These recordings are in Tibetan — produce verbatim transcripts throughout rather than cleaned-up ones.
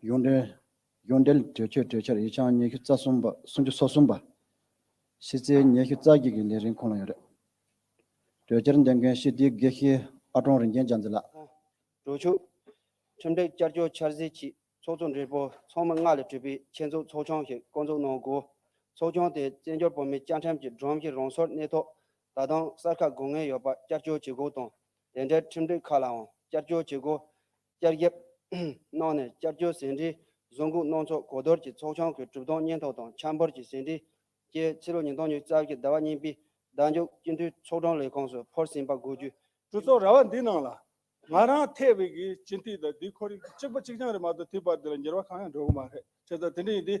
གཞུང་འབྲེལ་གཞུང་འབྲེལ་གྲོས་ཆོད་གྲོས་འཆར་ཡིག་ཆ་ཉི་ཤུ་རྩ་གསུམ་པ་སུམ་ཅུ་སོ་གསུམ་པ། ཕྱི་ཚེས་ཉི་ཤུ་རྩ་གཅིག་གི་ལས་རིམ་ཁོངས་ལ་ཡོད་རེད། གྲོས་འཆར་འདོན་མཁན་སྤྱི་འཐུས་དགེ་བཤེས་ཨ་ཀྲོང་རིན་ཆེན་རྒྱ་མཚོ་ལགས། གྲོས་ཆོད། ཁྲིམས་སྒྲིག་བསྐྱར་བཅོས་འཆར་ཟིན་གྱི་ཚོགས་གཙོ་འབྲེལ་པོ་ཚོགས་མི་ལྔ་ལས་གྲུབ་པའི་ཆེད་འཛུགས་ཚོགས་ཆུང་ཞིག་བསྐོ་འཛུགས་གནང་དགོས། ཚོགས་ཆུང་དེ་བཙན་བྱོལ་བོད་མིའི་བཅའ་ཁྲིམས་ཀྱི་སྒྲོམ་གཞི་རང་སོར་གནས་ཐོག་ད་དུང་གསར་ཁ་དགོས་ངེས་ཡོད་པ་བསྐྱར་བཅོས་བྱེད་དགོས་དང་། དེ་འབྲེལ་ཁྲིམས་སྒྲིག་ཁག་ལའང་བསྐྱར་བཅོས་བྱེད་དགོས། བསྐྱར་ཞིབ་གནང་ནས་བསྐྱར་བཅོས་ཟིན་བྲིས་བཟོ་འགོད་གནང་ཕྱོགས་གོ་བསྡུར་གྱིས་ཚོགས་ཆུང་གི་གྲུབ་དོན་སྙན་ཐོ་དང་ཁྱད་པར་གྱི་ཟིན་བྲིས་བཅས་ཕྱི་ལོ་ཉིས་སྟོང་ཉི་ཤུ་རྩ་བཞི་ཟླ་བ་གཉིས་པའི་ཟླ་མཇུག་སྤྱི་འཐུས་ཚོགས་དྲུང་ལས་ཁུངས་སུ་འཕུར་ཟིན་པ་དགོས་རྒྱུ། གྲོས་ཚོགས་ར་བ་འདི་ནང་ལ་ང་རང་ཐེ་བའི་གི་སྤྱི་འཐུས་དང་འདི་ཁོར་ཡུག་གཅིག་པ་གཅིག་རྐྱང་རེད་མ་གཏོགས་དེ་བར་དེ་ལ་འགྱུར་བ་གང་ཡང་འགྲོ་གི་མ་རེད། བྱས་ཙང་དེ་འདྲ་ཡིན་དུས་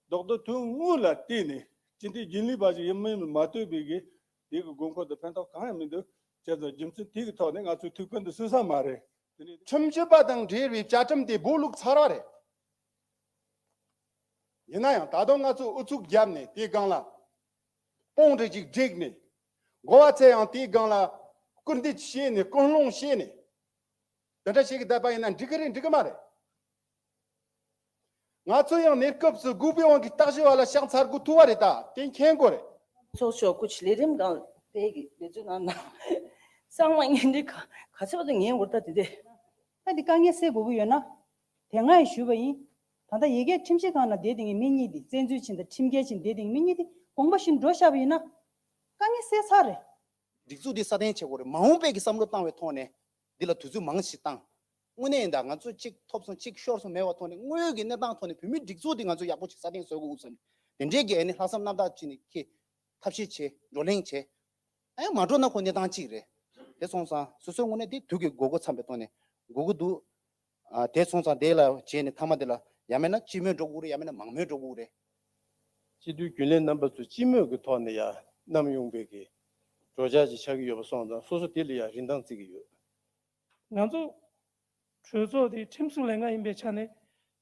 རྡོག་རྡོག་དོན་དངོས་ལ་བལྟས་ནས་སྤྱི་འཐུས་རྒྱུན་ལས་པ་ཞིག་ཡིན་མིན་མ་ལྟོས་པའི་གི་འདི་གི་དགོས་མཁོ་དང་ཕན་ཐོགས་གང་ཡང་མི་འདུག་བྱས་ཙང་རྒྱུ་མཚན་དེ་གི་ཐོག་ནས་ང་ཚོས་ཐུགས་ཕན་དུ་གསོས་ས་མ་རེད། དེ་ནས་ཁྲིམས་ཞིབ་པ་དང་འབྲེལ་བའི་བཅའ་ཁྲིམས་དེ་སྦོ་ལུག་ཚར་བ་རེད། ཡིན་ན་ཡང་ད་དུང་ང་ཚོས་ཨུ་ཚུགས་བརྒྱབ་ནས་དེའི་སྒང་ལ་དཔུང་རེ་ཅིག་བསྒྲིགས་ནས་མགོ་བ་ཚད་ཡང་དེའི་སྒང་ལ་སྐུར་འདེབས་བྱས་ནས་ཀུན་སློང་བྱས་ནས་དེ་འདྲ་ཞིག་གི་བསྡད་པ་ཡིན་ན་འགྲིག་གི་རེད་འགྲིག་གི་མ་རེད། ང་ཚོ་ཡང་གནས་སྐབས་སུ་འགོ་པའི་དབང་གིས་བརྟག་ཞིབ་པ་ལ་ཕྱག་འཚལ་དགོས་ཐུག་པ་རེད། ད་དེ་མཁྱེན་དགོས་རེད། ཚོགས་ཞོགས་སྐུ་ཆེ་ལས་རིམ་གང་དེ་གི་འབད་བརྩོན་གནང་ན་གསང་བ་ངན་འདི་ག་ག་ཚོད་དུ་ངན་འུར་ད་དེ་དེ། ད་འདི་དཀའ་ངལ་སེལ་དགོས་ཀྱི་ཡོད་ན། དེ་སྔ་ཡི་ཞུས་པ་ཡིན། ད་ལྟ་ཡི་གེ་ཁྲིམས་ཞིབ་ཁང་ན་བསྡད་དེ་ངའི་མི་གཉིས་དེ་བཙན་འཛུལ་ཕྱིན་དང་ཁྲིམས་འགལ་ཕྱིན་བསྡད་དེ་ངའི་མི་གཉིས་དེ་དགོངས་པ་བཞིན་འགྲོ་བཞག་པ་ཡིན་ན། དཀའ་ངལ་སེལ་ཚར་རེད། སྒྲིག་འཛུགས་འདི་སྲ་བརྟན་བྱེད་དགོས་རེད། མ་འོངས་པའི་གི་བསམ་བློ་བཏང་བའི་ཐོག་ནས་འདི་ལ་དུས་ཚོད་མང་ཞིག་བཏང་། དངོས་གནས་ཡིན་ད་ང་ཚོ་གཅིག་ཐོབ་སོང་གཅིག་ཤོར་སོང་མེད་པའི་ཐོག་ནས་དངོས་ཡོད་ཀྱི་གནས་སྟངས་ཐོག་ནས་བོད་མིའི་སྒྲིག་འཛུགས་འདི་ང་ཚོ་ཡག་པོ་ཞིག་སྲ་བརྟན་བཟོ་དགོས་བསམ། དེ་འདྲའི་གི་ཨ་ནི་ལྷག་བསམ་རྣམ་དག་ཅིག་ནས་ཁྱེད་ཐབས་ཤེས་བྱེད། བགྲོ་གླེང་བྱེད། ཨ་ཡང་མ་འགྲོ་ན་ཁོ་གནས་སྟངས་གཅིག་རེད། དེ་སོང་ཙང་སོ་སོའི་ངོས་ནས་དེ་དུས་ཀྱི་དགོས་མཁོ་འཚམས་པའི་ཐོག་ནས་དགོས་ཀྱི་འདུག་ཨ་དེ་སོང་ཙང་དེ་ལ་བྱས་ནས་མཐའ་མ་དེ་ལ་ཡང་མིན་ན་སྤྱི་མོས་འགྲོ་དགོས་རེད། ཡང་མིན་ན་མང་མོས་འགྲོ་དགོས་རེད། སྤྱི་འཐུས་རྒྱུན་ལས་རྣམ་པ་ཚོས་སྤྱི་མོས་ཀྱི་ཐོག་ནས་ཡང་བསྣམས་ཡོང་པའི་གི་གྲོས་འཆར་ཅིག་ཆགས་ཀྱི་ཡོད་པ་སོང་ཙང་སོ་སོ་དེ་ལ་ཡང་རིན་ཐང་བརྩི་གི་ཡོད། ང་ཚོ་གྲོས་ཚོགས་དེ་ཁྲིམས་སྲུང་ལས་ཁང་ཡིན་པའི་ཆ་ནས་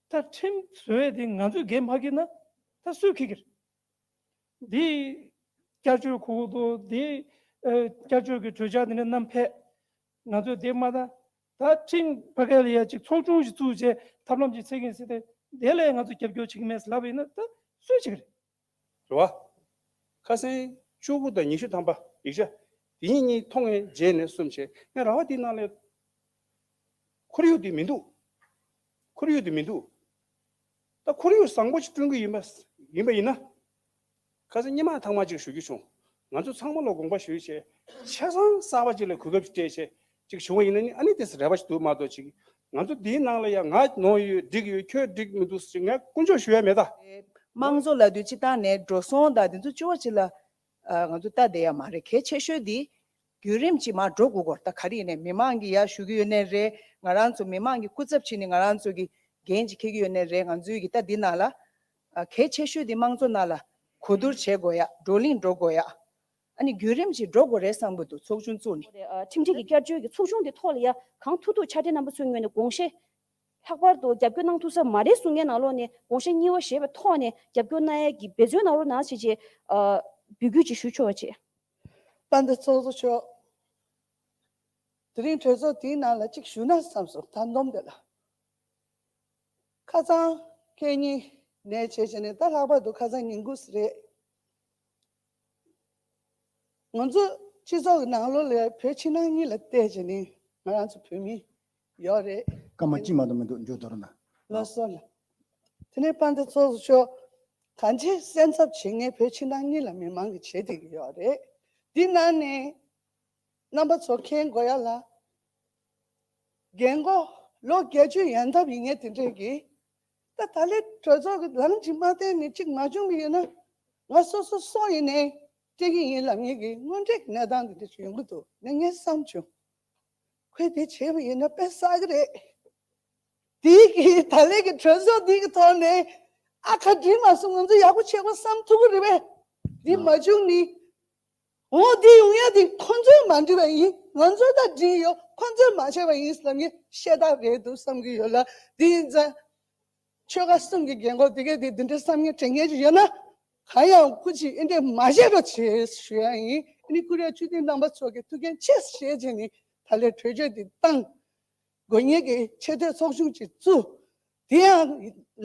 ད་ཁྲིམས་བཟོ་ཡས་དེ་ང་ཚོས་འགན་མ་འཁྱེར་ན་ད་སུས་འཁྱེར་གི་རེད། འདི་བསྐྱར་བཅོས་གོ་གི་འདུག་འདི་ཨ་བསྐྱར་བཅོས་ཀྱི་གྲོས་འཆར་འདི་འདྲ་བསྣམས་ཕེབས། ང་ཚོས་འདི་མ་ད་ད་ཁྲིམས་ཕ་གི་ལ་ཡ་གཅིག་ཚོགས་ཆུང་ཞིག་བཙུགས་བྱས་ཐབས་ལམ་ཅིག་འཚོལ་གི་ཡིན་ཟེར་ཏེ་འདི་ལ་ཡ་ང་ཚོ་རྒྱབ་སྐྱོར་བྱེད་ཀྱི་མེད་ཟེར་ལབ་པ་ཡིན་ན་ད་སུས་བྱེད་ཀྱི་རེད། རེད་བ། ཁ་སང་བཅུ་དགུ་དང་ཉི་ཤུ་ཐམ་པ་ཡིག་ཆ་དེ་གཉིས་གཉིས་མཐོང་ངེས་རྗེས་ནས་གསུམ་བྱས་ངས་ར་བ་དེའི་ནང་ལ་ཁོར་ཡུག་དེ་མི་འདུག་ཁོར་ཡུག་དེ་མི་འདུག་ད་ཁོར་ཡུག་བཟང་པོ་ཞིག་བསྐྲུན་གྱི་ཡིན་པ་ཡིན་པ་ཡིན་ན། ཁ་སང་སྔོན་མ་ཐེངས་མ་གཅིག་ཞུ་རྒྱུ་བྱུང་། ང་ཚོ་ཚང་མ་ལ་དགོངས་པ་ཞུས་བྱས་ཆ་ཚང་གསར་པ་གཅིག་ལ་གོ་སྐབས་ཅིག་སྤྲད་བྱས་ཅིག་བྱུང་བ་ཡིན་ན་ནི་ཨ་ནི་དེ་རེ་བ་ཞིག་འདུག་མ་གཏོགས་ཅིག་ང་ཚོ་འདིའི་ནང་ལ་ཡང་ང་ནོར་ཡོད་འགྲིག་ཡོད་ཁྱོད་འགྲིག་མི་འདུག་ཟེར་ངས་དཀོན་མཆོག་ཞུ་ཡ་མེད་ད། དམངས་གཙོ་ལབ་དུས་སྤྱི་བཏང་ནས་འགྲོ་སོང་དང་དེ་ཚོ་ཅི་བ་ཅིག་ལ་ཨ་ང་ཚོ་ལྟ་བསྡད་ཡ་མ་རེད། གལ་ཆེ་ཤོས་འདི་བརྒྱུད་རིམ་གྱིས་མར་འགྲོ་དགོས་སྐོར། ད་ག་རེ་ཡིན་ནའི་མི་མང་གིས་ཡར་ཞུ་གི་ཡོད་ནའི་རེད། ང་རང་ཚོ་མི་མང་གི་སྐུ་ཚབ་བྱས་ནས་ང་རང་ཚོ་གི་འགན་ཅིག་འཁྱེར་གི་ཡོད་ནའི་རེད། ང་ཚོའི་གི་ད་འདི་ནང་ལ་ཨ་གལ་ཆེ་ཤོས་འདི་དམངས་གཙོ་ནང་ལ་གོ་བསྡུར་བྱེད་དགོས་ཡ། བགྲོ་གླེང་འགྲོ་དགོས་ཡ། ཨ་ནི་བརྒྱུད་རིམ་གྱིས་འགྲོ་དགོས་རེད་བསམ་གི་འདུག་ཚོགས་ཆུང་བཙུགས་ནས། ཨ་ཁྲིམས་སྒྲིག་གི་བསྐྱར་བཅོས་ཀྱི་ཚོགས་ཆུང་དེ་ཐོག་ལ་ཡ་གང་ཐུབ་ཐུབ་ཕྱག་སྦྲེལ་རྣམ་པ་ཚོའི་ངོས་ནས་དགོངས་བཞེས། ལྷག་པར་དུ་རྒྱབ་སྐྱོར་གནང་ཐུབ་ས་མ་རེད་གསུང་མཁན་ནང་ལོགས་ནས་དགོངས་བཞེས་གཉིས་པ་བཞེས་པའི་ཐོག་ནས་རྒྱབ་སྐྱོར་གནང་ཡས་ཀྱི་འབད་བརྩོན་གནང་རོགས་གནང་ཞེས་བྱས་ཨ་འབོད་སྐུལ་ཅིག་ཞུ་ཆོག་པ་བྱས། དཔལ་ལྡན་ཚོགས་གཙོ་མཆོག་དེ་རིང་གྲོས་ཚོགས་དེའི་ནང་ལ་གཅིག་ཞུ་ན་བསམ་སོང་། ད་འདོམས་དེ་ལ། ཁ་སང་ཁྱེད་གཉིས་ནས་བྱས་བྱས་ནས་ད་ལྷག་པར་དུ་ཁ་སང་ཉིན་གུང་རེད། ང་ཚོ་སྤྱི་ཚོགས་ཀྱི་ནང་ལོགས་ལ་བོད་ཕྱི་ནང་གཉིས་ལ་བལྟས་བྱས་ནས་ང་རང་ཚོ་བོད་མི་ཡོད་རེད། སྐར་མ་གཅིག་མ་གཏོགས་མི་འདུག་མཇུག་དོར་ན། ལགས་སོ་ལགས། དེ་ནས་དཔལ་ལྡན་ཚོགས་གཙོ་མཆོག་གང་ཅི་སེམས་འཚབ་བྱེད་མཁན་བོད་ཕྱི་ནང་གཉིས་ལ་མི་མང་གིས་བྱེད་བསྡད་ཀྱི་ཡོད་རེད། འདི་ནང་ནས་རྣམ་པ་ཚོ་མཁྱེན་དགོས་ཡ་ལ། རྒན་གོག་ལོ་བརྒྱད་ཅུ་ཡན་འདབ་ཡིན་མཁན་དེ་འདྲས་ཀྱིས་ད་ད་ལས་གྲོས་ཚོགས་ཀྱི་ལམ་གྱི་མ་བསྟན་ནས་གཅིག་མ་བྱུང་བ་ཡིན་ན་ང་སོ་སོ་སོ་ཡིན་ནའི་སྤྲད་ཀྱི་ཡིན་ལབ་མཁན་གྱི་དངོས་འབྲེལ་གྱི་གནས་སྟངས་དེ་འདྲ་ཞིག་ཡོང་གི་འདུག་ནས་ངས་བསམ་བྱུང་། ཁོས་དེ་བྱས་པ་ཡིན་ན་དཔེ་བསགས་ཀྱི་རེད། དེའི་གི་ད་ལས་ཀྱི་གྲོས་ཚོགས་འདི་གི་ཐོག་ནས་ཨ་ཁ་འགྲིག་མ་སོང་ང་ཚོ་ཡག་པོ་བྱེད་དགོས་བསམ་ཐུབ་ཀྱི་རེད་པས། འདི་མ་བྱུང་ནི། འོ་འདི་ཡོང་ཡ་འདི་ཁོ་ཚོས་མ་འགྲིག་པ་ཡིན། ང་ཚོས་ད་འགྲིག་ཡོད་ཁོ་ཚོས་མ་བྱས་པ་ཡིན་ལབ་ངས་བཤད་སྟངས་རེད་འདུག་བསམ་གྱི་ཡོད་ལ། འདི་ཡིན་ཙང་། ཆོལ་ཁ་གསུམ་གྱི་རྒན་གོག་དེ་གས་དེ་འདི་འདྲའི་བསམ་ངན་དྲན་མཁན་ཅིག་ཡོད་ན། གང་ཡང་སྐུ་མཁྱེན་འདི་འདྲས་མ་བྱེད་རོགས་བྱེད་ཞུ་ཡ་ཡིན། ཨ་ནི་ཀུ་རེ་ཆུ་ཏི་རྣམ་པ་ཚོ་གི་ཐུགས་འགན་ཆེ་བཞེས་བྱས་ནས་ད་ལས་གྲོས་ཆོད་འདི་བཏང་། དགོས་ངེས་ཀྱི་ཆེས་མཐོའི་ཚོགས་ཆུང་ཅིག་བཙུགས། དེ་ཡང་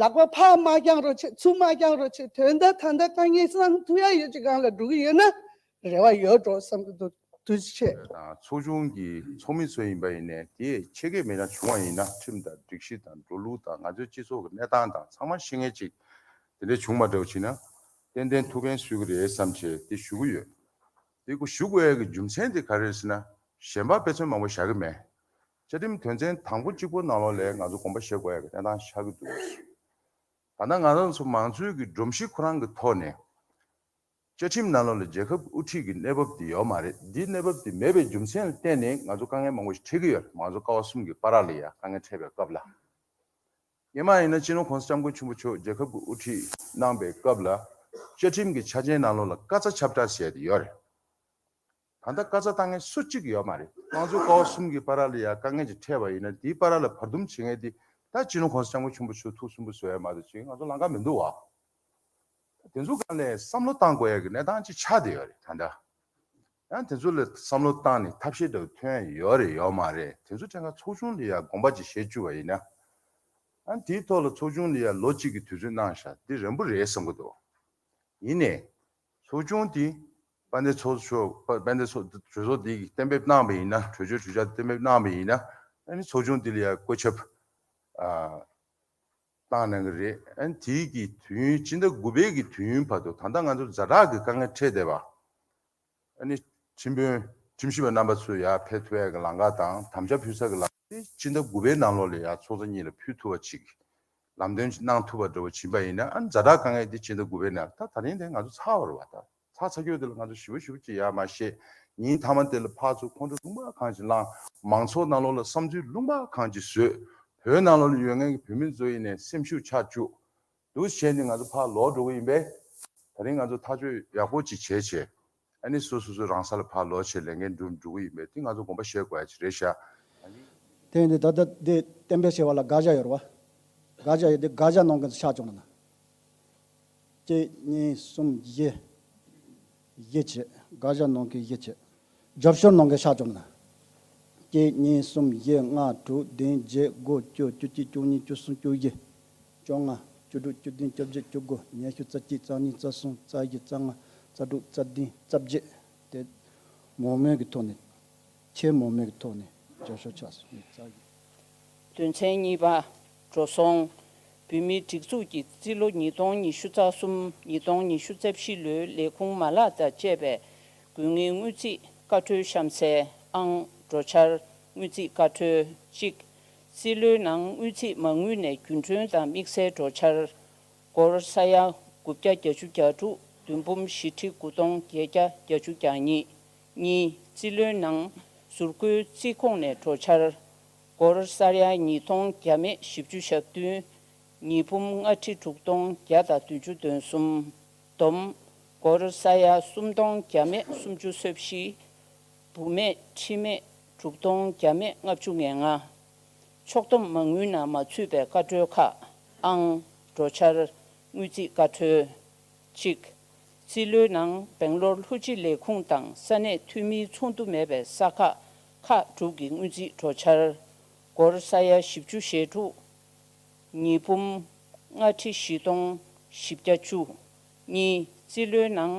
ལག་པ་ཕར་མ་བརྐྱངས་རོགས་བྱེད། ཚུར་མ་བརྐྱངས་རོགས་བྱེད། དོན་དག་ད་ལྟ་དཀའ་ངལ་སང་ཐུག་ཡ་ཡོད་ཅིག་སྒང་ལ་འགྲོ་གི་ཡོད་ན་རེ་བ་ཡོད་འགྲོ་བསམ་གྱི་འདུག་ཐུགས་རྗེ་ཆེ། དང་ཚོགས་ཆུང་གི་ཚོགས་མི་ཚོ་ཡིན་པ་ཡིན་ནའི་དེ་ཆེ་གེ་མེད་ན་བྱུང་བ་ཡིན་ན། ཁྲིམས་དང་སྒྲིག་གཞི་དང་འགྲོ་ལུགས་དང་ང་ཚོའི་སྤྱི་ཚོགས་ཀྱི་གནས་སྟངས་དང་ཚང་མ་ཤེས་མཁན་ཅིག་དེ་འདྲ་བྱུང་མ་འདྲ་བ་བྱས་ན་ཏན་ཏན་ཐུགས་ཕན་གསོས་ཀྱི་རེད་བསམ་བྱས་དེ་ཞུ་གི་ཡོད། དེ་ཁོ་ཞུ་དགོས་ཡ་གི་རྒྱུ་མཚན་དེ་ག་རེ་རེད་ཟེར་ན། གཞན་པ་དཔེ་མཚོན་མང་པོ་བཞག་གི་མེད། བཅའ་ཁྲིམས་དོན་ཚན་དང་པོ་གཅིག་པོ་ནང་ལོགས་ལ་ང་ཚོ་དགོངས་པ་བཞེས་དགོས་ཡ་གི་གནས་སྟངས་ཆགས་ཀྱི་འདུག་ད་ལྟ་ང་རང་ཚོ་མང་གཙོའི་གི་སྒྲོམ་གཞི་ཁོ་རང་གི་ཐོག་ནས་བཅའ་ཁྲིམས་ནང་ལོགས་ལ་རྒྱལ་ཁབ་དབུ་ཁྲིད་ཀྱི་གནས་བབ་དེ་ཡོད་མ་རེད། འདིའི་གནས་བབ་དེ་མེད་པའི་རྒྱུ་མཚན་ལ་བརྟེན་ནས་ང་ཚོ་དཀའ་ངལ་མང་པོ་ཞིག་འཕྲད་ཀྱི་ཡོད་རེད། མང་གཙོ་ཀ་བ་གསུམ་གྱི་བར་ལ་ཡ་དཀའ་ངལ་འཕྲད་པའི་སྐབས་ལ། སྔོན་མ་ཡིན་ན་སྤྱི་ནོར་༸གོང་ས་༸སྐྱབས་མགོན་ཆེན་པོ་མཆོག་རྒྱལ་ཁབ་ཀྱི་དབུ་ཁྲིད་གནང་པའི་སྐབས་ལ། བཅའ་ཁྲིམས་ཀྱི་ཆ་རྐྱེན་ནང་ལོགས་ལ་བཀའ་རྩ་ཁྱབ་བསྒྲགས་བྱས་ཏེ་ཡོད་རེད། ད་ལྟ་བཀའ་རྩ་བཏང་མཁན་སུ་གཅིག་ཡོད་མ་རེད། དམངས་གཙོ་ཀ་བ་གསུམ་གྱི་བར་ལ་ཡ་དཀའ་ངལ་ཅིག་འཕྲད་པ་ཡིན་ན་དེའི་བར་ལ་བར་འདུམ་བྱེད་མཁན་དེ་ད་སྤྱི་ནོར་༸གོང་ས་༸སྐྱབས་མགོན་ཆེན་པོ་མཆོག་ཐུགས་སུན་པོ་བཟོ་ཡ་མ་གཏོགས་ཅིག་ང་ཚོ་ལམ་ཁ་མི་འདུག་བ། དེ་ཚོ་སྒང་ལ་བསམ་བློ་བཏང་དགོས་ཡ་གི་གནས་སྟངས་ཅིག་ཆགས་བསྡད་ཡོད་རེད་ད་ལྟ། ཡང་དེ་ཚོ་ལ་བསམ་བློ་བཏང་ནས་ཐབས་ཤེས་འདྲ་བོ་ཐོན་ཡོད་རེད་ཡོད་མ་རེད། དེ་ཚོ་ཕྲན་ཁ་ཚོགས་ཆུང་ལ་ཡ་དགོངས་པ་ཅིག་བཞེས་བཅུག་པ་ཡིན་ན། ཨ་དེའི་ཐོག་ལ་ཚོགས་ཆུང་ལ་ཡ་ལོ་གཅིག་གི་དུས་ཚོད་གནང་ཤག་འདི་རན་པོ་རེད་བསམ་གི་འདུག་ཡིན་ནའི། ཚོགས་ཆུང་དེ་དཔལ་ལྡན་ཚོགས་གཙོ་མཆོག་དཔལ་ལྡན་ཚོགས་གྲོས་ཚོགས་དེ་གིས་གཏན་འབེབས་གནང་བ་ཡིན་ན། གྲོས་ཆོད་གྲོས་འཆར་གཏན་འབེབས་གནང་བ་ཡིན་ན། ཨ་ནི་ཚོགས་ཆུང་དེ་ལ་ཡ་བཀོད་ཁྱབ་ཨ་བཏང་གནང་གི་རེད། ཨ་ནི་དེའི་གི་དུས་ཡུན་སྤྱི་ཟླ་དགུ་པའི་གི་དུས་ཡུན་བར་དུ་ད་ལྟ་ང་ཚོ་ཛ་དྲག་གི་དཀའ་ངལ་འཕྲད་བསྡད་པ། ཨ་ནི་ཁྲིམས་དཔོན་ཁྲིམས་ཞིབ་པ་རྣམ་པ་ཚོ་ཡར་ཕེབས་ཐུབ་ཡ་གི་ལམ་ཁ་དང་དམ་བཅའ་ཕུལ་ས་གི་ལམ་ཁ་དེ་སྤྱི་ཟླ་དགུ་པའི་ནང་ལོགས་ལ་ཡར་ཚོགས་གཙོ་གཉིས་ལ་ཕུལ་ཐུབ་པ་ཅིག་ལམ་སྟོན་གནང་ཐུབ་པ་འདྲ་བོ་བྱིན་པ་ཡིན་ན། ཨ་ཛ་དྲག་དཀའ་ངལ་འདི་སྤྱི་ཟླ་དགུ་པའི་ནང་ད་ད་རིང་དེ་ང་ཚོ་ཚར་བ་རེད་བ། ད་ཚར་ཚར་རྒྱུ་དེ་ལ་ང་ཚོ་ཞིབ་པོ་ཞིབ་པོ་ཅིག་ཡར་མར་བཤད། ཉིན་མཐའ་མ་དེ་ལ་ཕར་ཚུར་ཁོང་ཁྲོ་ལུང་པ་གང་ཅིག་བསླངས། མང་ཚོགས་ནང་ལོགས་ལ་བསམ་ཚུལ་ལུང་པ་གང་ཅིག་བཟོས། བོད་ནང་ལོགས་ལ་ཡོད་མཁན་གྱི་བོད་མི་ཚོ་ཡིན་ནའི་སེམས་ཤུགས་ཆག་བཅུག་འདུག་བྱས་ནས་ང་ཚོ་ཕར་ལོག་འགྲོ་གི་ཡིན་པས། ད་རིང་ང་ཚོ་ཐག་གཅོད་ཡག་པོ་ཅིག་བྱས་བྱས། ཨ་ནི་སོ་སོ་སོ་རང་ས་ལ་ཕར་ལོག་བྱས་ལས་འགན་སྒྲུབ་འགྲོ་གི་ཡིན་པས། དེ་ང་ཚོ་དགོངས་པ་བཞེས་དགོས་ཡ་ཅིག་རེད་ཤག་ཨ་ནི། དེ་ཡིན་དུས་ད་ལྟ་འདི་གཏན་འབེབས་བྱས་པ་ལ་དགག་བྱ་ཡོད་རེད་བ། དགག་བྱ་ཡོད་དུས་དགག་བྱ་གནང་མཁན་ཚོ་ཕྱག་བཅོ་ན་ན། གཅིག་གཉིས་གསུམ་བཞི། བཞི་བྱས། དགག་བྱ་གནང་མཁན་བཞི་བྱས། རྒྱབ་སྐྱོར་གནང་མཁན་ཕྱག་བཅོ་ན་ན། གཅིག་གཉིས་གསུམ་བཞི་ལྔ་དྲུག་བདུན་བརྒྱད་དགུ་བཅུ་བཅུ་གཅིག་བཅུ་གཉིས་བཅུ་གསུམ་བཅུ་བཞི། བཅོ་ལྔ། བཅུ་དྲུག་བཅུ་བདུན་བཅོ་བརྒྱད་བཅུ་དགུ། ཉི་ཤུ། རྩ་གཅིག་རྩ་གཉིས། རྩ་གསུམ། རྩ་བཞི། རྩ་ལྔ། རྩ་དྲུག་རྩ་བདུན། རྩ་བརྒྱད། དེ་མང་མོས་ཀྱི་ཐོག་ནས། ཆེས་མང་མོས་ཀྱི་ཐོག་ནས་རྒྱབ་སྐྱོར་ཆགས་སོང་། རྩ་བཞི། དོན་ཚན་གཉིས་པ། འགྲོ་སོང་། བོད་མིའི་སྒྲིག་འཛུགས་ཀྱི་རྩིས་ལོ་ཉིས་སྟོང་ཉི་ཤུ་རྩ་གསུམ་ཉིས་སྟོང་ཉི་ཤུ་རྩ་བཞི་ལོའི་ལས་ཁུངས་མ་ལག་དང་བཅས་པའི་དགོས་ངེས་དངུལ་རྩིས་བཀའ་འཁྲོལ་གཤམ་གསལ། ཨང་། འགྲོ་འཆར། དངུལ་རྩིས་བཀའ་འཁྲོལ། གཅིག་རྩིས་ལོའི་ནང་དངུལ་རྩིས་མ་དངུལ་ནས་རྒྱུན་གྲོན་དང་དམིགས་བསལ་འགྲོ་འཆར། སྒོར་ས་ཡ་དགུ་བརྒྱ་བརྒྱད་ཅུ་གྱ་དྲུག་བདུན་འབུམ་བཞི་ཁྲི་དགུ་སྟོང་བརྒྱད་བརྒྱ་གྱ་གཉིས། གཉིས། རྩིས་ལོའི་ནང་ཟུར་བཀོལ་རྩིས་ཁོངས་ནས་འགྲོ་འཆར། སྒོར་ས་ཡ་ཉིས་སྟོང་བརྒྱ་མེད་བཞི་བཅུ་ཞེ་བདུན། ཉིས་འབུམ་ལྔ་ཁྲི་དྲུག་སྟོང་བརྒྱ་དང་བདུན་ཅུ་དོན་གསུམ། བསྡོམས། སྒོར་ས་ཡ་སུམ་སྟོང་བརྒྱ་མེད་སུམ་ཅུ་སོ་བཞི། འབུམ་མེད་ཁྲི་མེད་དྲུག་སྟོང་བརྒྱ་མེད་ལྔ་བཅུ་ང་ལྔ། ཕྱོགས་བསྡོམས་མ་དངུལ་ནང་མ་ཚུད་པའི་བཀའ་འཁྲོལ་ཁག་ཨང་། འགྲོ་འཆར། དངུལ་རྩིས་བཀའ་འཁྲོལ། གཅིག་རྩིས་ལོའི་ནང་སྦེང་ལོར་ལྷུ་ཅི་ལས་ཁུངས་དང་ས་གནས་འཐུས་མིའི་ཚོགས་འདུ་མེད་པའི་ས་ཁག་ཁག་དྲུག་གི་དངུལ་རྩིས་འགྲོ་འཆར། སྒོར་ས་ཡ་བཞི་བཅུ་ཞེ་དྲུག་ཉིས་འབུམ་ལྔ་ཁྲི་བཞི་སྟོང་བཞི་བརྒྱ་བཅུ། གཉིས། རྩིས་ལོའི་ནང་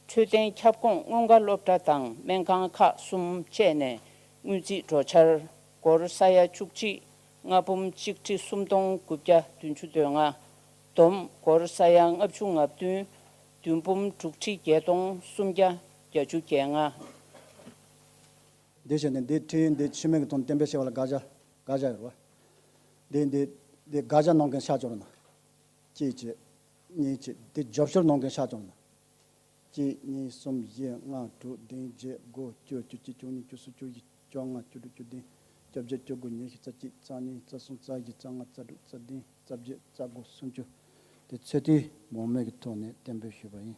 འཕྲོད་བསྟེན་ཁྱབ་ཁོངས་སྔོན་འགག་སློབ་གྲྭ་དང་སྨན་ཁང་ཁག་གསུམ་བཅས་ནས་དངུལ་རྩིས་འགྲོ་འཆར། སྒོར་ས་ཡ་བཅུ་གཅིག་ལྔ་འབུམ་གཅིག་ཁྲི་སུམ་སྟོང་དགུ་བརྒྱ་བདུན་ཅུ་དོན་ལྔ། བསྡོམས། སྒོར་ས་ཡ་ལྔ་བཅུ་ང་བདུན། བདུན་འབུམ་དྲུག་ཁྲི་བརྒྱད་སྟོང་སུམ་བརྒྱ་བརྒྱད་ཅུ་གྱ་ལྔ། འདི་བྱས་ནས་འདི་ཁྲིམས་ཡིག་འདི་ཕྱི་མིག་གི་ཐོག་གཏན་འབེབས་བྱས་པ་ལ་དགག་བྱ་དགག་བྱ་ཡོད་རེད་བ། འདི་འདི་འདི་དགག་བྱ་གནང་མཁན་ཕྱག་བཅོ་ན། གཅིག་བྱས། གཉིས་བྱས། འདི་རྒྱབ་སྐྱོར་གནང་མཁན་ཕྱག་བཅོ་ན། གཅིག་གཉིས་གསུམ་བཞི་ལྔ་དྲུག་བདུན་བརྒྱད་དགུ་བཅུ་བཅུ་གཅིག་བཅུ་གཉིས་བཅུ་གསུམ་བཅུ་བཞི་བཅོ་ལྔ་བཅུ་དྲུག་བཅུ་བདུན་བཅོ་བརྒྱད་བཅུ་དགུ་ཉི་ཤུ་རྩ་གཅིག་རྩ་གཉིས་རྩ་གསུམ་རྩ་བཞི་རྩ་ལྔ་རྩ་དྲུག་རྩ་བདུན་རྩ་བརྒྱད་རྩ་དགུ་སུམ་ཅུ། དེ་ཚོད་ལྟའི་མང་མོས་ཀྱི་ཐོག་ནས་གཏན་འབེབས་ཞུས་པ་ཡིན།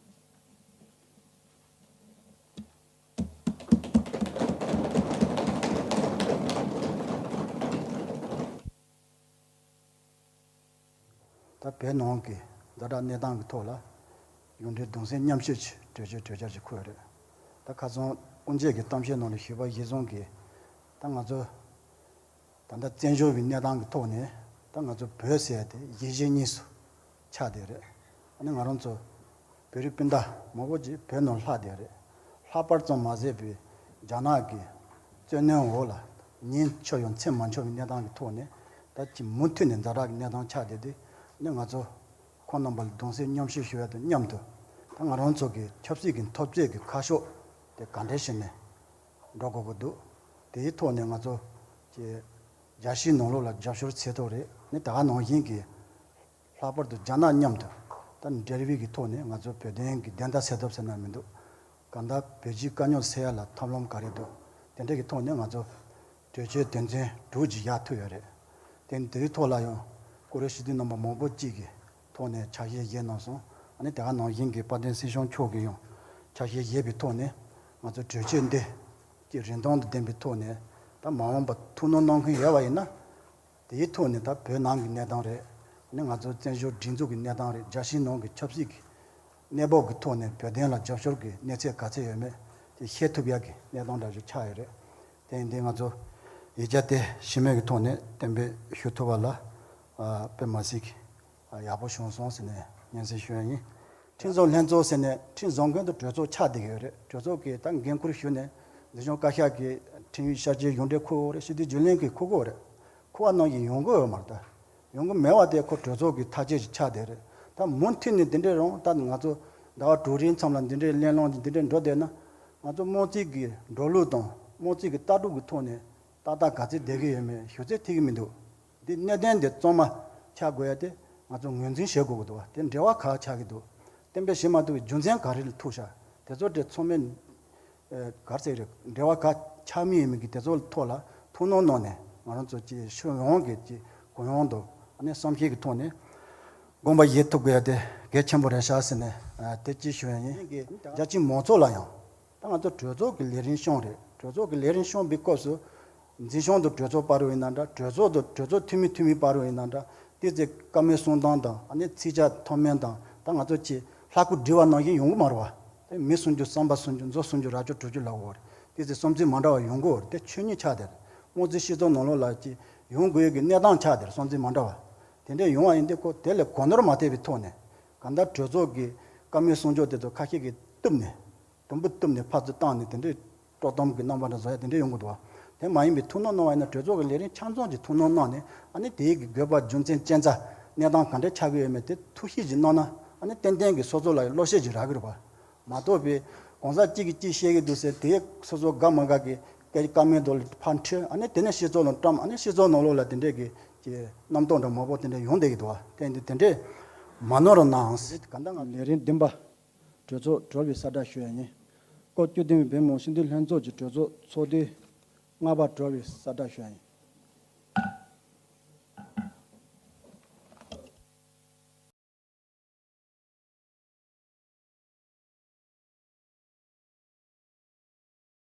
ད་བོད་ནང་གི་ཛ་དྲག་གནས་སྟངས་ཀྱི་ཐོག་ལ་ཡོངས་འབྲེལ་གདུང་སེམས་མཉམ་སྐྱེད་ཀྱི་གྲོས་ཆོད་གྲོས་འཆར་ཞིག་འཁོད་ཡོད་རེད། ད་ཁ་སང་དབུ་འབྱེད་ཀྱི་གཏམ་བཤད་ནང་ལ་ཞུས་པ་གཞིར་བཟུང་གིས་ད་ང་ཚོ་ད་ལྟ་བཙན་བྱོལ་བའི་གནས་སྟངས་ཀྱི་ཐོག་ནས་ད་ ད་ང་ཚོ་བོད་ཟེར་ཡ་དེ་གཞིས་བྱེས་གཉིས་སུ་ཆགས་བསྡད་རེད། ཨ་ནི་ང་རང་ཚོ་བོད་རིགས་སྤུན་ཟླ་མང་པོ་ཅིག་བོད་ནང་ལྷག་བསྡད་རེད། ལྷག་པར་ཙམ་མ་ཟད་པའི་རྒྱ་ནག་གི་བཙན་གནོན་འོག་ལ་ཉིན་ཆོད་ཡང་མཚན་མ་འཆོལ་བའི་གནས་སྟངས་ཀྱི་ཐོག་ནས་ད་ཅི་མུ་མཐུད་ནས་ཛ་དྲག་གི་གནས་སྟངས་ཆགས་བསྡད་དེ། ཨ་ནི་ང་ཚོ་ཁོང་རྣམ་པ་ལ་གདུང་སེམས་མཉམ་སྐྱེད་ཞུ་ཡ་དང་མཉམ་དུ། ད་ང་རང་ཚོ་གི་ཆབ་སྲིད་ཀྱི་འཐབ་རྩོད་ཀྱི་ཁ་ཕྱོགས་དེ་ག་འདྲ་ཞིག་ནས་འགྲོ་དགོས་ཀྱི་འདུག་དེའི་ཐོག་ནས་ང་ཚོ་ཀྱི་རྒྱལ་སྤྱིའི་ནང་ལོགས་ལ་རྒྱབ་སྐྱོར་བྱེད་ཐུབ་རེད། ནི་ད་ག་ནང་བཞིན་གྱི་ལྷག་པར་དུ་རྒྱ་ནག་མཉམ་དུ་ད་འབྲེལ་བའི་གི་ཐོག་ནས་ང་ཚོ་བོད་དོན་གྱི་བདེན་མཐའ་གསལ་ཐབས་ཟེར་ན་མི་འདུག་གང་ལྟར་བོད་སྤྱིའི་དཀའ་རྙོག་སེལ་ཡ་ལ་ཐབས་ལམ་ག་རེ་འདུག་དེ་འདྲ་གི་ཐོག་ནས་ང་ཚོ་གྲོས་ཆོད་དོན་ཚན་དྲུག་ཅིག་བཞག་ཐུབ་ཡོད་རེད། དེ་དེའི་ཐོག་ལ་ཡང་ཀུ་རེ་ཤི་དུས་རྣམ་པ་མང་པོ་གཅིག་གི་ཐོག་ནས་ཕྱག་བཞེས་བཞེས་གནང་སོང་། ཨ་ནི་དེ་ག་ནང་བཞིན་གྱི་དཔལ་ལྡན་སྲིད་སྐྱོང་མཆོག་གིས་ཡང་ཕྱག་བཞེས་བཞེས་པའི་ཐོག་ནས་ང་ཚོ་གྲོས་ཆོད་འདི་ཀྱི་རིན་ཐང་དང་ལྡན་པའི་ཐོག་ནས་ད་མ་འོངས་པ་ཐུགས་སྣང་གནང་མཁན་ཡོད་པ་ཡིན་ན། དེའི་ཐོག་ནས་ད་བོད་ནང་གི་གནས་སྟངས་རེད། ཨ་ནི་ང་ཚོ་བཙན་བྱོལ་སྒྲིག་འཛུགས་ཀྱི་གནས་སྟངས་རེད། རྒྱལ་སྤྱིའི་ནང་གི་ཆབ་སྲིད་ཀྱི་གནས་བབ་ཀྱི་ཐོག་ནས་བོད་དོན་ལ་རྒྱབ་སྐྱོར་གྱི་གནས་ཚད་ག་ཚད་ཡོད་མེད་དེ་ཤེས་ཐུབ་ཡག་གི་གནས་སྟངས་འདྲ་ཞིག་ཆགས་ཡོད་རེད། དེ་ཡིན་དུས་ང་ཚོ་ཡིག་ཆ་དེ་ཞི་མོལ་གྱི་ཐོག་ནས་གཏན་འབེབས་ཞུ་ཐུབ་པ་ལ་ཨ་དཔེ་མ་སྲིད་ཀྱི་ཡག་པོ་བྱུང་སོང་ཟེར་ནས་སྙན་སེང་ཞུ་ཡ་ཡིན། ཁྲིམས་བཟོ་ལྷན་ཚོགས་ཟེར་ནས་ཁྲིམས་བཟོ་མཁན་དང་གྲོས་ཚོགས་ཆགས་བསྡད་ཀྱི་ཡོད་རེད། གྲོས་ཚོགས་ཀྱིས་ད་འགན་ཁུར་ཞུས་ནས་འཛིན་སྐྱོང་བཀའ་ཤག་གིས་ཁྲིམས་ཡིག་ཤར་བསྐྱོད་གཞུང་འབྲེལ་འཁུར་དགོས་རེད། སྲིད་དོན་རྒྱུན་ལས་ཀྱིས་འཁུར་དགོས་རེད། འཁུར་བ་ནང་བཞིན་ཡོང་གི་ཡོད་མ་རེད་ད། ཡོང་གི་མེད་པ་དེ་ཁོ་གྲོས་ཚོགས་ཀྱི་ཐག་གཅོད་ཅིག་ཆགས་བསྡད་རེད། ད་མུ་མཐུད་ནས་འདི་འདྲའི་རང་ད་ང་ཚོ་ཟླ་བ་དྲུག་རེའི་མཚམས་ལ་འདི་འདྲའི་གླེང་སློང་འདི་འདྲའི་འགྲོ་བསྡད་ན། ང་ཚོ་དམངས་གཙོའི་གི་འགྲོ་ལུགས་དང་དམངས་གཙོའི་གི་ལྟ་གྲུབ་ཀྱི་ཐོག་ནས་ཏག་ཏག་ག་ཚོད་བསྡད་ཀྱི་ཡོད་མེད་ཞུ་ཚད་ཐིག་གི་མི་འདུག་འདི་གནད་དོན་འདི་གཙང་མ་ཆགས་དགོས་ཡ་དེ་ང་ཚོ་ངོས་འཛིན་བྱེད་དགོས་ཀྱི་འདུག་བ། དེ་འབྲེལ་བ་ག་ཆགས་ཀྱི་འདུག་གཏན་འབེབས་བྱེད་མ་ཐུབ་པའི་རྒྱུ་མཚན་ག་རེ་ལ་ཐུག་ཤག་དེ་ཚོ་དེ་ཚང་མས་ཨེ་ག་རེ་ཟེར་རེད། འབྲེལ་བ་ག་ཆགས་མིན་ཡིན་མིན་གྱི་དེ་ཚོ་ལ་ཐོག་ལ་ཐུགས་སྣང་གནང་ནས་ང་རང་ཚོ་ཀྱི་ཕྱོགས་ཡོངས་ཀྱི་ཀྱི་གུ་ཡངས་དང་ཨ་ནི་བསམ་ཤེས་ཀྱི་ཐོག་ནས་དགོངས་པ་བཞེས་ཐུབ་དགོས་ཡ་དེ་གལ་ཆེན་པོ་རེད་ཤག་ཟེར་ནས་ཨ་དེ་ཅིག་ཞུ་ཡ་ཡིན། རྒྱ་ཆེའི་མང་ཚོགས་ལ་ཡང་། ད་ང་ཚོ་གྲོས་ཚོགས་ཀྱི་ལས་རིམ་བྱུང་རེད། གྲོས་ཚོགས་ཀྱི་ལས་རིམ་བྱུང་བའི་སྐབས་སུ་འཛིན་སྐྱོང་དང་གྲོས་ཚོགས་བར་དུ་ཡིན་ན་འདྲ། གྲོས་ཚོགས་དང་གྲོས་ཚོགས་འཐུས་མི་འཐུས་མི་བར་དུ་ཡིན་ན་འདྲ། དེ་ཚེ་བཀའ་མོལ་གསུང་སྟངས་དང་ཨ་ནི་ཚིག་ཆ་མཐོ་དམན་དང་ད་ང་ཚོ་ཀྱི་ལྷག་དཀར་བསྒྲིལ་བ་ནང་བཞིན་ཡོང་གི་མ་རེད་བ། དེ་མི་གསུམ་བཅུ་བསམ་པ་གསུམ་བཅུ་མཛོ་གསུམ་བཅུ་རྭ་ཅོ་དྲུག་ཅུ་ལབ་དགོས་རེད། དེ་ཚེ་བསམ་ཚུལ་མ་འདྲ་བ་ཡོང་གི་ཡོད་རེད། དེ་ཆོས་ཉིད་ཆགས་བསྡད་རེད། དམངས་གཙོའི་སྤྱི་ཚོགས་ནང་ལོགས་ལ་ཀྱི་ཡོང་དགོས་ཀྱི་གནས་སྟངས་ཆགས་བསྡད་རེད། བསམ་ཚུལ་མ་འདྲ་བ། དེ་འདྲས་ཡོང་བ་ཡིན་དུས་ཁོ་དེ་ལ་གོ་ནོར་མ་ཐེབས་པའི་ཐོག་ནས་གང་ལྟར་གྲོས་ཚོགས་ཀྱི་བཀའ་མོལ་གསུང་ཕྱོགས་དེ་ཚོ་ཁ་ཤས་ཀྱིས་གཏུབ་ནས། དུམ་བུ་གཏུབ་ནས་ཕར་ཚུར་བཏང་ནས་དེ་འདྲའི་དཀྲོག་གཏམ་གྱི་རྣམ་པ་འདྲ་བཟོ་ཡ་དེ་འདྲ་ཡོང་གི་འདུག་བ། དེ་མ་ཡིན་པའི་ཐུགས་སྣང་གནང་བ་ཡིན་ན་གྲོས་ཚོགས་ཀྱི་ལས་རིམ་ཆ་ཚང་གི་ཐུགས་སྣང་གནང་ནས་ཨ་ནི་དེའི་གི་དགོས་པ་རྒྱུ་མཚན་རྐྱེན་རྩ་གནས་སྟངས་ག་འདྲ་ཆགས་ཀྱི་ཡོད་མེད་དེ་ཐུགས་ཞིབ་ཅིག་གནང་ན་ཨ་ནི་ཏན་ཏན་གྱི་སོ་སོ་ལ་བློ་ཤེད་ཅིག་རག་གི་རེད་བ། མ་གཏོགས་པའི་གང་ཟག་གཅིག་གིས་གཅིག་བཤད་ཀྱི་འདུག་ཟེར་དེ་སོ་སོ་དགའ་མ་དགའ་གི་སྐད་བཀའ་མོལ་དུ་ཕར་འཁྲིད་ཨ་ནི་དེ་ནས་སྤྱི་ཚོགས་ནང་བཀྲམ་ཨ་ནི་སྤྱི་ཚོགས་ནང་ལོགས་ལ་དེ་འདྲས་ཀྱི་ཀྱི་རྣམ་རྟོག་འདྲ་མང་པོ་དེ་འདྲས་ཡོང་བསྡད་ཀྱི་འདུག་བ། དེ་འདི་དེ་འདྲས་མ་ནོར་གནང་། ག་འདྲ་ང་ལས་རིམ་བདུན་པ། གྲོས་ཚོགས་གྲོལ་བའི་གསལ་བསྒྲགས་ཞུ་ཡ་ཡིན། སྐབས་བཅུ་བདུན་པའི་བོད་མི་མང་སྤྱི་འཐུས་ལྷན་ཚོགས་ཀྱི་གྲོས་ཚོགས་ཚོགས་དུས་ལྔ་པ་གྲོལ་བའི་གསལ་བསྒྲགས་ཞུ་ཡ་ཡིན།